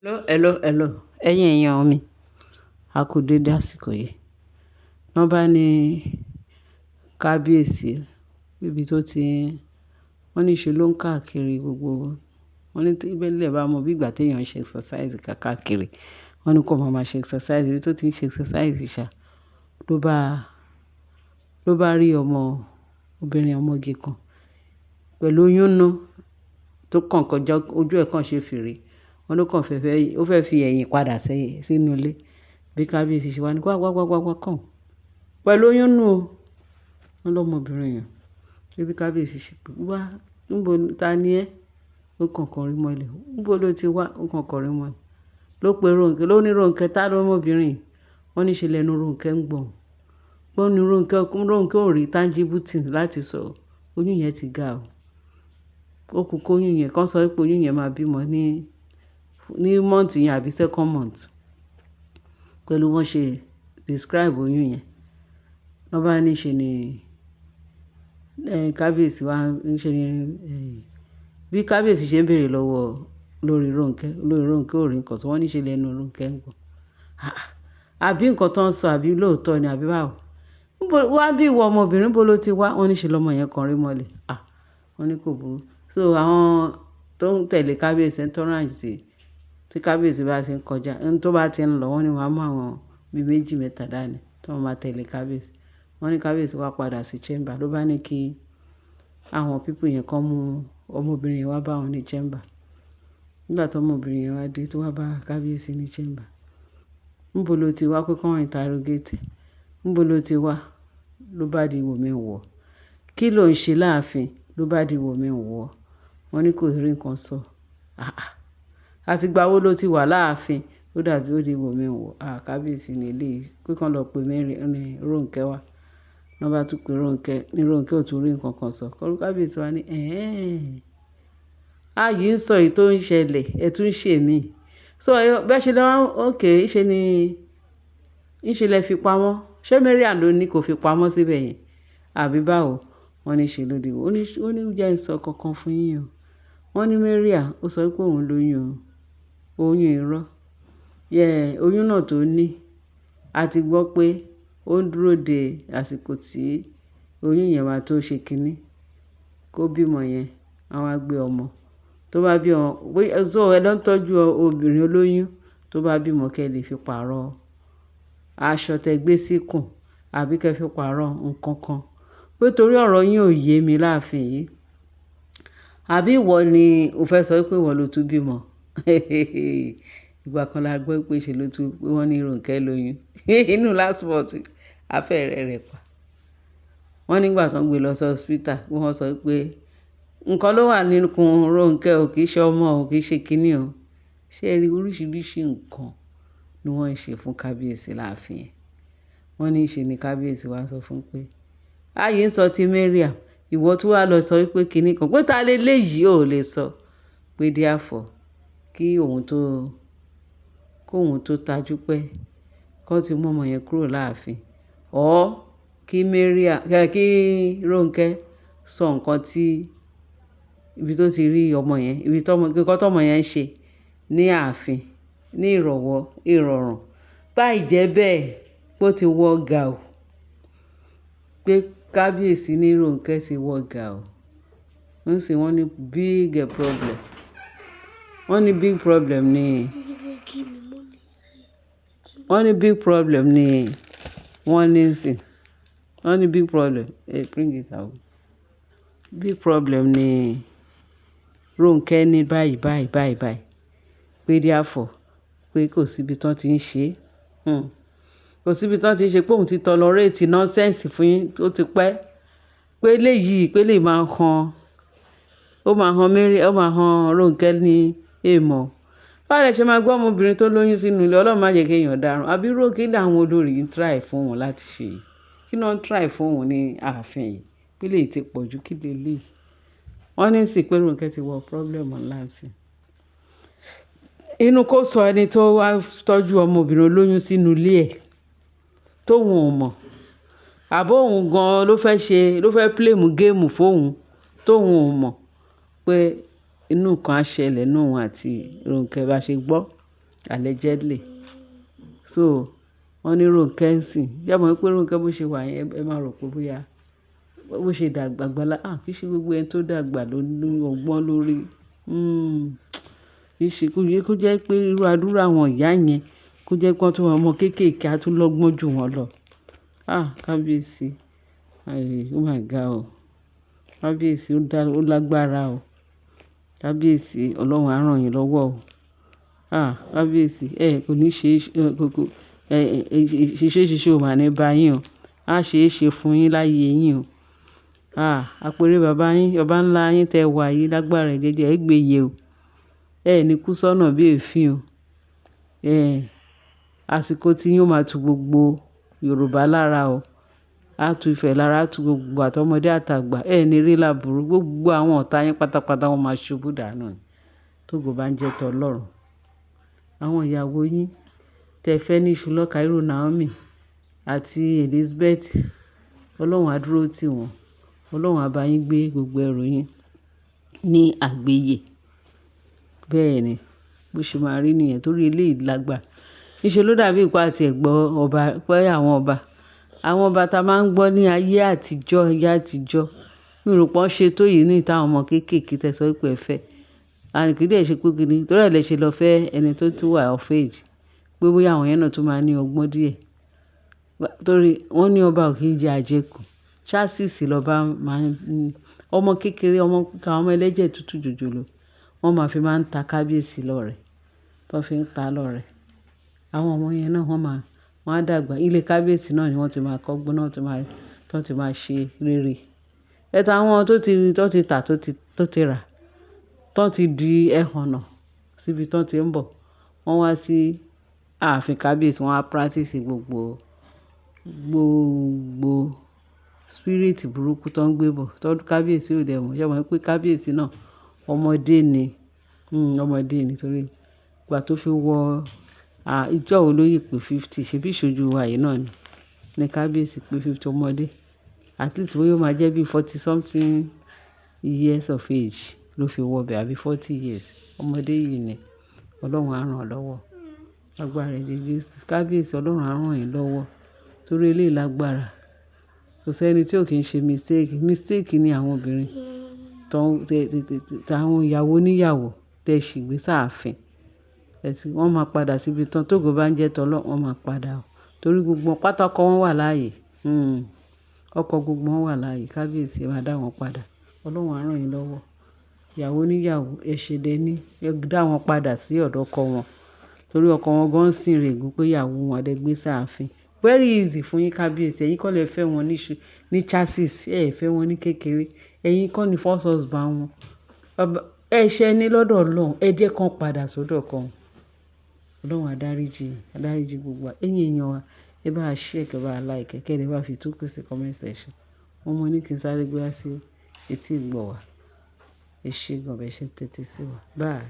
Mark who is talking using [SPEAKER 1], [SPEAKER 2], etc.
[SPEAKER 1] Hello, hello, hello. Ẹ̀yin èèyàn mi, a kú dédé àsìkò yìí. Wọ́n bá ní kábíyèsí níbi tó ti, wọ́n ní ṣe ló ń káàkiri gbogbo. Wọ́n ní tí bẹ́lẹ̀ bá mọ bí ìgbà tí èèyàn ń ṣe exercise káàkiri. Wọ́n ní kó máa máa ṣe exercise, ibi tó ti ń ṣe exercise ṣá, ló bá, ló bá rí ọmọ obìnrin ọmọge kan pẹ̀lú oyún inú tó kàn kọjá, ojú ẹ̀ kan ṣe fèrè. Wọ́n ló kàn fẹ́ fẹ́, ó fẹ́ fi ẹ̀yìn padà sẹ́yìn sínú ilé. Bí kábíyèsí ṣe wá ní wá, wá, wá, wá, wá kàn. Pẹ̀lú oyún inú o. Wọ́n lọ́mọbìnrin yẹn. Bí kábíyèsí ṣe pé wá, níbo ta ni ẹ́? Ó kàn kọrin mọ́lẹ̀. Níbo ló ti wá? Ó kàn kọrin mọ́lẹ̀. Ló pe Ronke, ló ní Ronke, tá lọ́mọbìnrin yìí? Wọ́n ní ṣe lẹ́nu Ronke ń gbọ̀n. Wọ́n ní Ronke, Ronke ò rí tangible things láti sọ. Oyún yẹn ti ga o. Ó kú kó oyún yẹn, kàn sọ pé oyún yẹn máa bímọ ní month yẹn àbí second month. Pẹ̀lú wọ́n ṣe describe oyún yẹn. Wọ́n bá ní ṣe ni, kábíyèsí wá ń ṣe ni, bí kábíyèsí ṣe ń bèèrè lọ́wọ́ lórí Ronke, lórí Ronke ò rí nǹkan sọ. Wọ́n ní ṣe lẹ́nu Ronke ń gbọ̀n. Àà, àbí nǹkan tó ń sọ àbí lóòótọ́ ni àbí báwo? Níbo, wá bí ìwọ ọmọbìnrin níbo ló ti wá? Wọ́n ní ṣe lọ́mọ yẹn kọrin mọ́lẹ̀. À, wọ́n ní kò burú. So àwọn tó ń tẹ̀lé kábíyèsí entourage sí, tí kábíyèsí bá ṣe ń kọjá, ẹni tó bá ti ń lọ wọ́n ní wọ́n á mú àwọn bí méjì mẹ́ta dání tí wọ́n máa tẹ̀lé kábíyèsí. Wọ́n ní kábíyèsí wá padà sí chamber ló bá ní kí àwọn people yẹn kan mú ọmọbìnrin yẹn wá bá wọn ní chamber. Nígbà tí ọmọbìnrin yẹn wá dé tó wá bá kábíyèsí ní chamber. Níbo ló ti wá pé kí wọ́n interrogate? Níbo ló ti wá? Ló bá di wò mí wọ̀. Kí ló ń ṣe láàfin? Ló bá di wò mí wọ̀. Wọ́n ní kò rí nǹkan sọ. Àà, àti ìgbà wo ló ti wà láàfin? Ó dàbí ó di wò mí wọ̀. À, kábíyèsí ní eléyìí pé kí wọ́n lọ pe Mary, ní Ronke wá. Wọ́n bá tún pe Ronke, ní Ronke ò tún rí nǹkan kan sọ. Kábíyèsí wá ní, "Ẹ̀hẹ́n. A yìí ń sọ èyí tó ń ṣẹlẹ̀, ẹ tún ń ṣe mí." So bẹ́ẹ̀ ṣe ló wá, okay, ṣe ni, ń ṣe lẹ fi pamọ́. Ṣé Mariam ló ní kó fi pamọ́ síbẹ̀ yẹn? Àbí báwo? Wọ́n ní ṣe ló di wò. Ó ní jẹ́ ń sọ kankan fún yín o. Wọ́n ní Mariam ó sọ pé òun lóyún o. Oyún irọ́. Yeah, oyún náà tó ní, a ti gbọ́ pé ó ń dúró de àsìkò tí oyún yẹn máa tó ṣe kíní. Kó bímọ yẹn, wọ́n á gbé ọmọ. Tó bá bí ọmọ, so ẹ lọ ń tọ́jú obìnrin olóyún tó bá bímọ kí ẹ lè fi pààrọ̀ aṣọ tẹ gbé síkùn àbí kí ẹ fi pààrọ̀ nǹkan kan. Pé torí ọ̀rọ̀ yín ò yé mi láàfin yìí. Àbí ìwọ ni o fẹ́ sọ pé ìwọ ló tún bímọ? Ìgbà kan la gbọ́ pé ṣe ló tún, pé wọ́n ní Ronke lóyún. Inú last month, a fẹ́ rẹ̀ rẹ̀ pa. Wọ́n nígbà tí wọ́n gbé lọ sí hospital, wọ́n sọ pé nǹkan ló wà nínú ikùn Ronke o, kì í ṣe ọmọ o, kì í ṣe kíní o. Ṣé ẹ rí oríṣiríṣi nǹkan ni wọ́n ń ṣe fún kábíyèsí láàfin yẹn. Wọ́n ní ṣe ni kábíyèsí wá sọ fún pé, ayé ń sọ ti Mariam, ìwọ tún wá lọ sọ wípé kíní kan, pé ta lé léyìí ò lè sọ. Pé therefore kí òun tó, kó òun tó tajú pé kó ti mú ọmọ yẹn kúrò láàfin. Or kí Mariam, kí Ronke sọ nǹkan tí ibi tó ti rí ọmọ yẹn, ibi tó ọmọ, nǹkan tó ọmọ yẹn ń ṣe ní ààfin, ní ìrọ̀wọ́, ìrọ̀rùn. Báì jẹ́ bẹ́ẹ̀ pé ó ti wọ gàù. Pé kábíyèsí ní Ronke ti wọ gàù. Ń sì wọ́n ní big problem. Wọ́n ní big problem ní, wọ́n ní big problem ní wọ́n ní sí. Wọ́n ní big problem. Hey, bring it out. Big problem ní Ronke ní báyìí, báyìí, báyìí, báyìí. Pé therefore pé kò sí ibi tí wọ́n ti ń ṣe. Kò sí ibi tí wọ́n ti ń ṣe pé òun ti tolerate nonsense fún yín tó ti pẹ́. Pé eléyìí, pé lè máa han, ó máa han Mary, ó máa han Ronke ní èèmọ̀. Báwo lẹ ṣe máa gbọ́ ọmọbìnrin tó lóyún sínú ilé? Ọlọ́run má jẹ́ kí èèyàn dáràn. Àbí irú kí ni àwọn olórí ń try fún òun láti ṣe yìí? Kí ni wọ́n ń try fún òun ní ààfin yìí? Pé lè ti pọ̀ ju kí lè léyìí. Wọ́n ní sì pé Ronke ti wọ problem ńlá sí. Inú kó sọ ẹni tó wá tọ́jú ọmọbìnrin olóyún sínú ilé ẹ̀ tó òun ò mọ̀. Àbí òun gan ló fẹ́ ṣe, ló fẹ́ play game fún òun tó òun ò mọ̀ pé inú kan á ṣẹlẹ̀ nínú òun àti Ronke bá ṣe gbọ́. Allegedly. So wọ́n ní Ronke ń sìn. Ṣé ẹ mọ̀ pé Ronke bó ṣe wà yẹn, ẹ máa rò pé bóyá bó ṣe dàgbà gbala. Ah, kì í ṣe gbogbo ẹni tó dàgbà ló ní ọgbọ́n lórí. Kì í ṣe kó yẹ kó jẹ́ pé irú àdúrà àwọn ìyá yẹn kó jẹ́ pé wọ́n tún ọmọ kéékèèké á tún lọ́gbọ́n jù wọ́n lọ. Ah, kábíyèsí. Oh my God o. Kábíyèsí ó dá, ó lágbára o. Kábíyèsí, Ọlọ́run á rán yín lọ́wọ́ o. Ah, kábíyèsí, ẹ kò ní ṣe, kò, kò, ẹ, ṣiṣẹ́ ṣiṣẹ́ ò máa ní bá yín o. A ṣe é ṣe fún yín láyé yín o. Ah, àpèrè bàbá yín, bàbá ńlá yín tẹ wà yìí lágbára ẹ̀jẹ̀jẹ̀, ẹ gbé yè o. Ẹ ní kú sọ́nà bí èéfín o. Àsìkò tí yín ó máa tu gbogbo Yorùbá lára o. A tu Ifẹ̀ lára, a tu gbogbo àtọmọdé àtàgbà. Ẹ ní rí lábùrú. Gbogbo àwọn ọ̀tá yín pátápátá wọ́n máa ṣubú dànù ni. Tógo bá ń jẹ́ tọ Ọlọ́run. Àwọn ìyàwó yín tẹ fẹ́ ní iṣu lọ́kà, irú Naomi àti Elizabeth, Ọlọ́run á dúró tì wọ́n. Ọlọ́run á bá yín gbé gbogbo ẹrù yín ní àgbéyè. Bẹ́ẹ̀ ni, bó ṣe máa rí nìyẹn torí eléyìí lágbà. Níṣe ló dàbí ìpá àti ẹ̀gbọ́n ọba, pé àwọn ọba. Àwọn ọba ta máa ń gbọ́ ní ayé àtijọ́, ayé àtijọ́. Mi ò rò pé wọ́n ṣe tó yìí ní ìta àwọn ọmọ kéékèèké tẹ sọ pé ẹ fẹ́. Àní kì í dẹ̀ ṣe pé kíni, torí ẹ lè ṣe lọ fẹ́ ẹni tó tún wà of age. Pé bóyá àwọn yẹn náà tún máa ní ọgbọ́n díẹ̀. Torí wọ́n ní ọba ò kí ń jẹ àjẹkù. Chassis lọba máa ń ní. Ọmọ kékeré, ọmọ, àwọn ọmọ ẹlẹ́jẹ̀ tútù jòjòló. Wọ́n máa fi máa ń ta kábíyèsí lọ́rẹ. Tó fi ń ta lọ́rẹ. Àwọn ọmọ yẹn náà wọ́n máa, wọ́n á dàgbà. Ilé kábíyèsí náà ni wọ́n ti máa kọ́gbọ́n náà tí máa, tó ti máa ṣe rere. Ẹ̀ta àwọn tó ti, tó ti tà, tó ti rà, tó ti di ẹhọ̀nà síbi tó ti ń bọ̀. Wọ́n wá sí ààfin kábíyèsí, wọ́n á practice gbogbo, gbogbo spirit burúkú tó ń gbé bọ̀. Tó kábíyèsí ò dẹ̀ mọ̀. Ṣé ẹ mọ̀ pé kábíyèsí náà ọmọdé ni. Ọmọdé ni torí ìgbà tó fi wọ, ìjọ wo ló yí pé 50? Ṣé bí ìṣojú wa yìí náà ni? Ni kábíyèsí pé 50 ọmọdé. At least bóyá ó máa jẹ́ bí 40 something years of age ló fi wọ bẹ̀ àbí 40 years. Ọmọdé yìí ni. Ọlọ́run á rán lọ́wọ́. Lágbára ẹ̀jẹ̀ Jésù. Kábíyèsí Ọlọ́run á rán yín lọ́wọ́. Torí eléyìí lágbára. Kò sí ẹni tí ò kí ń ṣe mistake. Mistake ni àwọn obìnrin tó ń, tẹ, tẹ, tẹ, tẹ, àwọn ìyàwó oníyàwó tẹ ṣì gbé sáàfin. Ẹ̀sìn wọ́n máa padà síbi tán. Tógo bá ń jẹ́ tọ Ọlọ́run, wọ́n máa padà o. Torí gbogbo pátá ọkọ wọn wà láàyè. Ọkọ gbogbo wọn wà láàyè. Kábíyèsí máa dá wọn padà. Ọlọ́run á rán yín lọ́wọ́. Ìyàwó oníyàwó, ẹ ṣe dẹ ní, ẹ dá wọn padà sí ọ̀dọ̀ ọkọ wọn. Torí ọkọ wọn gan sì ń règún pé ìyàwó wọn dẹ gbé sáàfin. Very easy fún yín kábíyèsí. Ẹ̀yin kọ́ lẹ fẹ́ wọn ní ṣu, ní chassis. Ẹ fẹ́ wọn ní kékeré. Ẹ̀yin kọ́ ni first husband wọn. Baba, ẹ ṣẹ ní lọ́dọ̀ Ọlọ́run. Ẹ jẹ́ kí wọ́n padà sọ́dọ̀ ọkọ wọn. Ọlọ́run á dáríjì, á dáríjì gbogbo wa. Ẹ̀yin èèyàn wa, ẹ bá share, kẹ bá like, kẹ́ ẹ bá fi tókù sí comment section. Wọ́n mọ ní kí n sáré gbé wá sí etí ìgbọ̀ wá. Ẹ ṣé gan, bẹ ṣe ń tẹ́tí sí wa. Bye.